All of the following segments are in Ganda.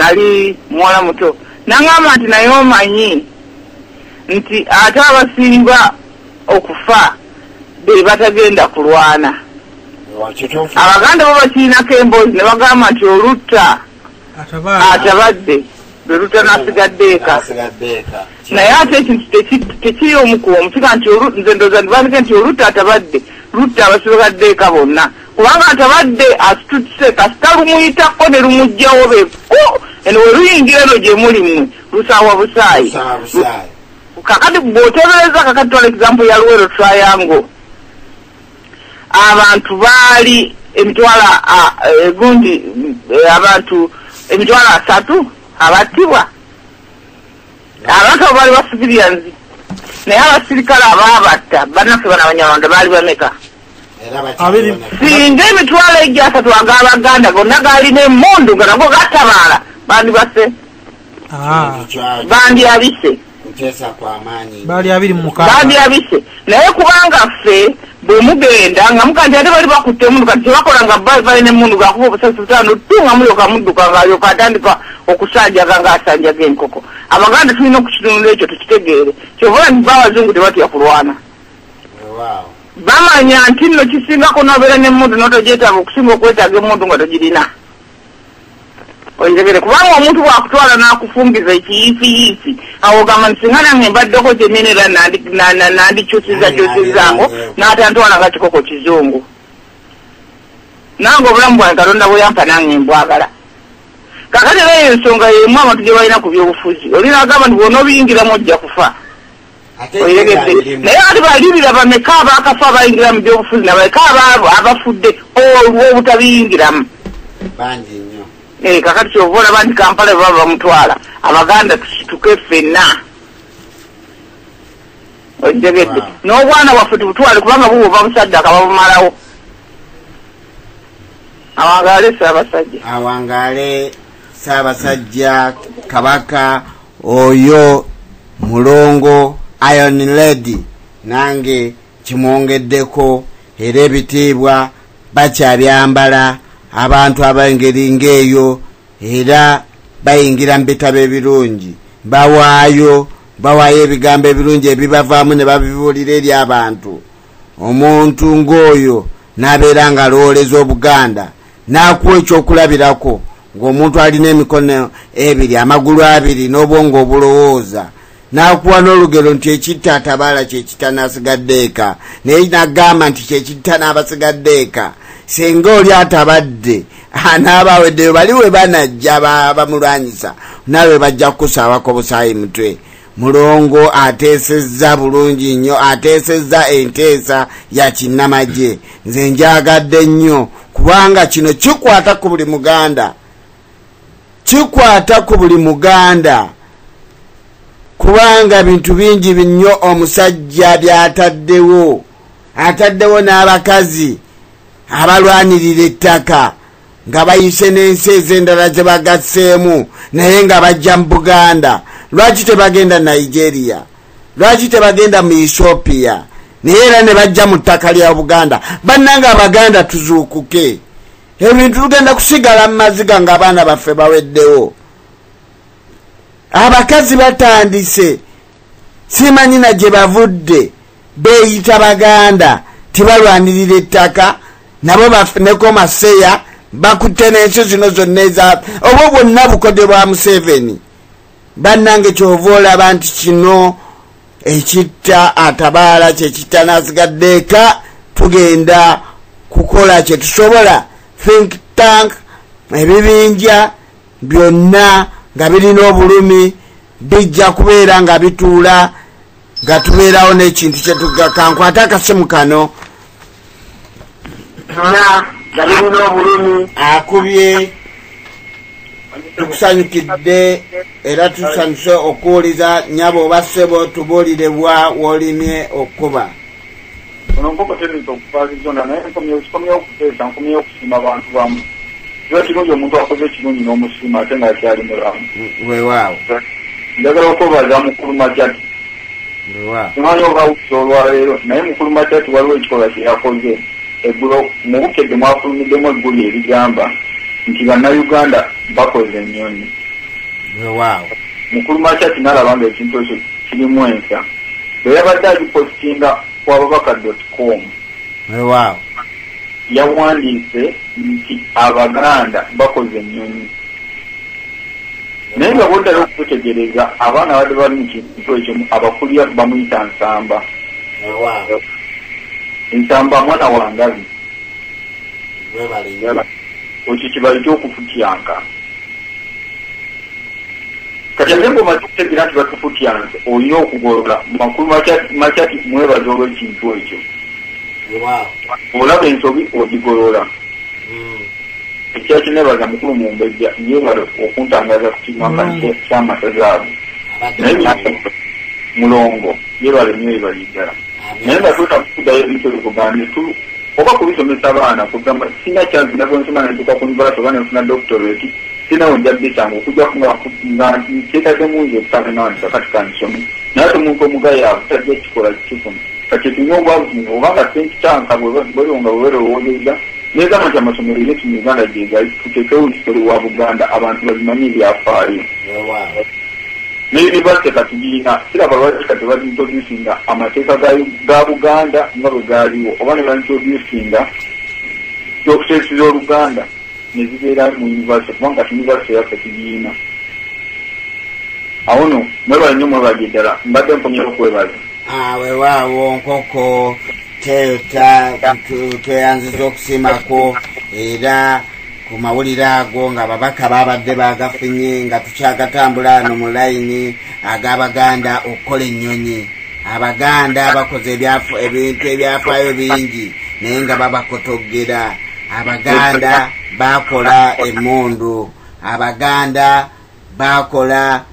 Nali muwala muto, naŋŋamba nti naye omanyi nti ate abasinga okufa be batagenda kulwana. Abaganda bo bakirinako emboozi ne bagamba nti olutta atabadde lwe lutta n'asigadde eka. Naye ate ekintu tekiri omu ku omu, kiga nti nze ndowooza ndibandike nti olutta atabadde lutta abasigadde eka bonna, kubanga atabadde asitutse kasita lumuyitako ne lumugjawo beko eno we luyingira eno gye muli mmwe lusaawa busaayi. Kakati bw'oteebereza, kakati twala example ya Luwero Triangle, abantu baali emitwalo gundi, abantu 300,000 abattibwa. Abantu abo baali ba civilians, naye abasirikale abaabatta bannaffe bano Abanyarwanda baali bameka? Singa 300,000 ag'Abaganda gonna gaalina emmundu nga nago gatabaala, bandibase, bandyabise, baali 26, bandyabise. Naye kubanga ffe bwe mugenda nga muga nti ate bali bakutte emmundu, kati kyebakola nga balina emmundu gakuba obusasi butaano tu nga mulyoka mudduka ng'alyoka atandika okusanjaga ng'asanjaga enkoko. Abaganda tulina okukitunula ekyo tukitegeere. Kyova nti abazungu tebatya kulwana, bamanya nti nno kisingako n'obeera n'emmundu n'otogyetaaga okusinga okwetaaga emmundu nga togirina. Oyitegere, kubanga omuntu bw'akutwala n'akufungiza ekiyiifiyiifi, awo ogamba nti singa nange mbaddeko gye nnina era nandikyusizza kyusizzaako n'atantwala nga kikoko kizungu. Nange obulamu bwange Katonda bwe yampa nange mbwagala. Kakati era eyo ensonga y'emu abantu gye balina ku byobufuzi. Oli n'agamba nti bw'onoobiyingiramu ojja kufa. Oyitegedde? Naye ate balirira bameka abaakafa abayingira mu byobufuzi nabaleka abafudde olw'obutabiyingiramu? Bangi nnyo. Kakati kyova olaba nti Kampala bwe baba bamutwala, Abaganda tusituke ffenna. Okitegedde? N'obwana bwaffe tubutwale, kubanga bwo buva busaddaka babumalawo. Awangaale Ssaabasajja. Awangaale Ssaabasajja Kabaka. Oyo Mulongo Iron Lady nange kimwongeddeko, era ebitiibwa bakyabyambala abantu ab'engeri ng'eyo, era bayingira mu bitabo ebirungi, bawaayo ebigambo ebirungi ebibavaamu ne babibuulira eri abantu. Omuntu ng'oyo n'abeera ng'alowooleza Obuganda, n'akuwa ekyokulabirako ng'omuntu alina emikono ebiri, amagulu abiri n'obwongo obulowooza, n'akuwa n'olugero nti ekitta atabaala kyekitta n'asigadde eka, naye n'agamba nti kyekitta n'abasigadde eka. Singa oli atabadde anaaba aweddeyo, bali we banajja bamulwanyisa, naawe bajja kukusaawako busaayi mutwe. Mulongo ateesezza bulungi nnyo, ateesezza enteesa ya kinnamagye. Nze njagadde nnyo kubanga kino kikwata ku buli Muganda, kikwata ku buli Muganda, kubanga bintu bingi nnyo omusajja by'ataddewo. Ataddewo n'abakazi abalwanirira ettaka nga bayise n'ensi ez'endala ze bagasseemu, naye nga bajja mu Buganda. Lwaki tebagenda Nigeria? Lwaki tebagenda mu Ethiopia? Naye era ne bajja mu ttaka lya Buganda. Bannange Abaganda tuzuukuke, ebintu tugenda kusigala mu maziga ng'abaana baffe baweddewo. Abakazi batandise, simanyi na gye bavudde, beeyita Baganda, tibalwanirira ettaka, nabo bafuneko maseya, bakutte n'ensi zino zonna eza obwo bwonna bukodde bwa Museveni. Bannange kyova olaba nti kino ekitta atabaala kyekitta n'asigadde eka. Tugenda kukola kye tusobola. Think tank, ebibinja byonna nga birina obulumi bijja kubeera nga bituula nga tubeerawo n'ekintu kyetuga. Kankwate akasimu kano. Akubye, tukusanyukidde era tusanyuse okuwuliza. Nnyabo oba ssebo, tubuulire bwa w'olimye okuba. Ono nkoko terinza okuva Arizona, naye nkomyewo okuteesa, nkomyewo okusiima abantu bamu. Kiba kirungi omuntu akoze ekirungi n'omusiima ate ng'akyali mulamu. Weewaawo. Njagala okwebaza Mukulu Machati. Simanyi oba awuliza olwaleero, naye Mukulu Machati waliwo ekikolwa kye yakoze eggulo mu Bukedde, mwafulumiddemu egguli erigamba nti Bannayuganda bakoze ennyonyi. Weewaawo. Mukulu Machati nalaba nga ekintu ekyo kirimu ensa, bwe yabadde agipositinga ku ababaka.com. Weewaawo. Yawandiise nti Abaganda bakoze ennyonyi, naye nga bwoddayo okutegereza abaana abadde bali mu kintu ekyo, abakulira bamuyita Nsamba. Weewaawo. Nsamba mwana wa Ngabi. Webale nnyo. Ekyo kibayite okufutyanka. Kati ate ng'omaze okutegeera nti batufutyanse, olina okugolola. Makulu Machati mwebaza olw'ekintu ekyo. Weewaawo. Olaba ensobi ogigolola. Ekyakinebaza mukulu Mumbejja, yebale okuntangaza ku kimakanyi ky'amasaza ago. Abadde Naye Mulongo yebale nnyo, yebale ddala. Naye nga twetaaga kuddayo ebintu ebyo, kugambye oba kubisomesa abaana, kugamba sina chance nabwensoma nentuuka ku university oba nenfuna doctorate, sinawo nja bisanga okujja nga nkyetaddemu nze okutandika nti kakati kansome. Naye ate omuntu omugayaavu tajja kikola kikifuna. Kati tulina obwavu obanga think tank bwe nga bweberowoozezza negamba nti amasomero yetu mu Uganda gyegali, tuteekewo history wa Buganda, abantu babimanye ebyafaayo. Weewaawo. Ne university kati girina, siraba lwaki kati baintroducinga amateeka ga Buganda nga bwe gaaliwo, oba ne baintroducinga okuteeseza Oluganda ne zibeera mu university, kubanga kati university yaffe tugirina. Awo no mwebale nnyo, mwebale ddala, mbadde nkomyewo okwebaza. Ah, weewaawo Nkoko Teyota, tweyanziza okusiimako era ku mawulire ago nga ababaka babadde bagafunye nga tukyagatambula ano mu layini ag'Abaganda okukola ennyonyi. Abaganda bakoze ebintu ebyafaayo bingi, naye nga babakotogera. Abaganda bakola emmundu, Abaganda bakola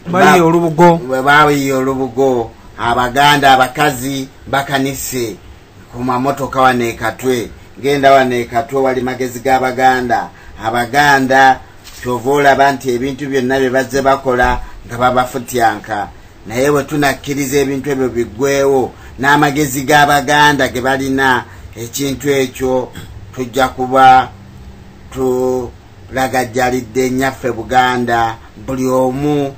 bayiye olubugo. Bayiye olubugo. Abaganda abakazi bakanise ku mamotoka wano ekatwe, genda wano ekatwe wali magezi g'Abaganda. Abaganda kyova olaba nti ebintu byonna bye bazze bakola nga babafutyanka, naye bwe tunakkiriza ebintu ebyo biggwewo n'amagezi g'Abaganda ge balina, ekintu ekyo tujja kuba tulagajjalidde nnyaffe Buganda. Buli omu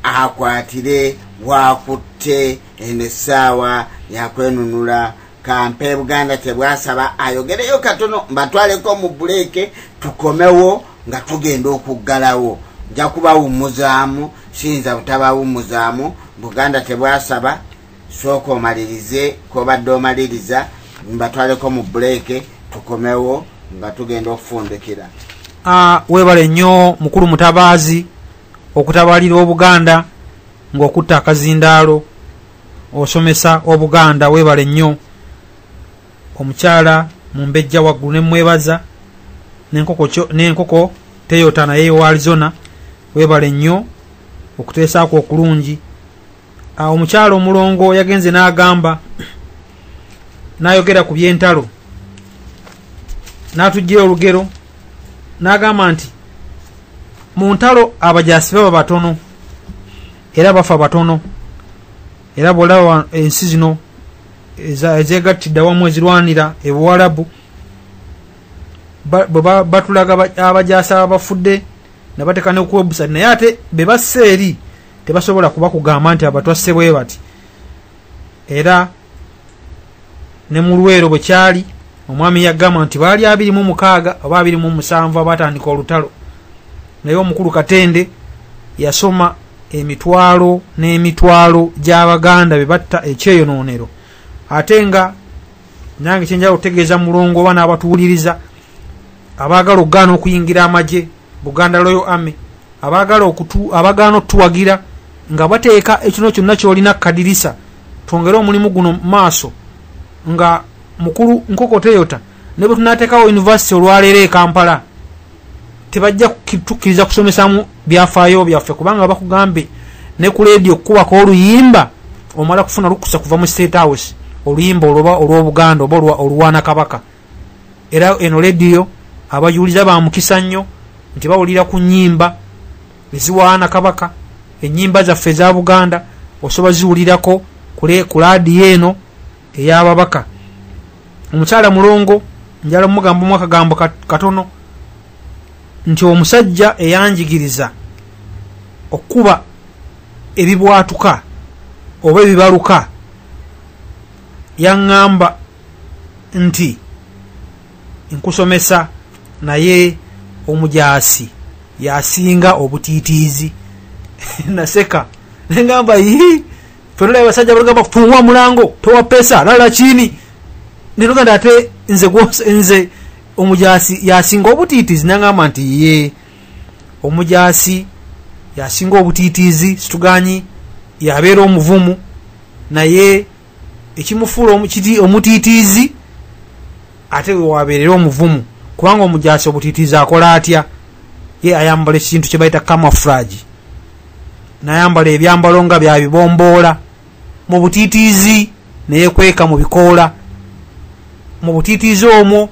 akwatire wakutte, eno essaawa yakwenunula. Kampe Buganda Tebwasaba ayogereyo katono, mbatwaleko mu break, tukomewo nga tugenda okuggalawo. Nja kubawummuzaamu, siyinza butabawummuzaamu. Buganda Tebwasaba, sooka omalirize kobadde omaliriza, mbatwaleko mu break, tukomewo nga tugenda okufundikira. Ah, weebale nnyo mukulu Mutabaazi okutabalira Obuganda ng'okutta akazindaalo osomesa Obuganda. Weebale nnyo. Omukyala Mumbejja waggulu ne mwebaza, n'enkoko Teyota naye wa Arizona, weebale nnyo okuteesaako okulungi. Ah, omukyala omulongo yagenze n'agamba n'ayogera ku by'entalo, n'atuggyira olugero n'agamba nti mu ntalo abajaasi baba batono era bafa batono, era bw'olaba ensi zino ezeegattidde awamu ezirwanira ebuwalabu, bwe batulaga abajaasi abafudde ne bateeka ne ku website, naye ate be bassa eri tebasobola kuba kugamba nti abatwasse bwe bati. Era ne mu Lwero bwe kyali, omwami yagamba nti baali 26 oba 27 abatandika olutalo, naye omukulu Katende yasoma emitwalo n'emitwalo gy'Abaganda be batta ekyeyonoonero. Ate nga nange kyenjala okutegeeza Mulongo oba n'abatuwuliriza abaagala okugaana okuyingira amagye Buganda Royal Army, abaagala abagaana otuwagira nga bateeka ekino kyonna ky'olina kadirisa, twongere omulimu guno mu maaso. Nga mukulu Nkoko Teyota, ne bwe tunaateekawo university olwaleero e Kampala, tebajja tukkiriza kusomesamu byafaayo byaffe, kubanga bakugambe ne ku leediyo okukubako oluyimba omala kufuna lukusa kuva mu State House, oluyimba olwoba olw'Obuganda oba oluwaana Kabaka. Era eno leediyo abajuliza ba mukisa nnyo nti bawulira ku nnyimba eziwaana Kabaka, ennyimba zaffe eza Buganda osobola ziwulirako ku laadiyo eno ey'ababaka. Omukyala Mulongo njala mugamba mu akagambo katono nti omusajja eyanjigiriza Okuba ebibwatuka oba ebibaluka, yaŋŋamba nti nkusomesa, naye omujaasi yasinga obutiitiizi. Naseka nengamba, "Ii, fenula abasajja bagamba fungua mulango, toa pesa, lala chini." Nenuganda ate nze nze omujaasi yasinga obutiitiizi? Nangamba nti ye omujaasi yasinga obutiitiizi. Situganyi yabeera omuvumu, naye ekimufuula omutiitiizi ate wewabeerera omuvumu, kubanga omujaasi obutiitiizi akola atya? Ye ayambala ekintu kye bayita camouflage, nayambala ebyambalo nga byabibomboola mu butiitiizi, neyekweka mu bikoola mu butiitiizi omwo.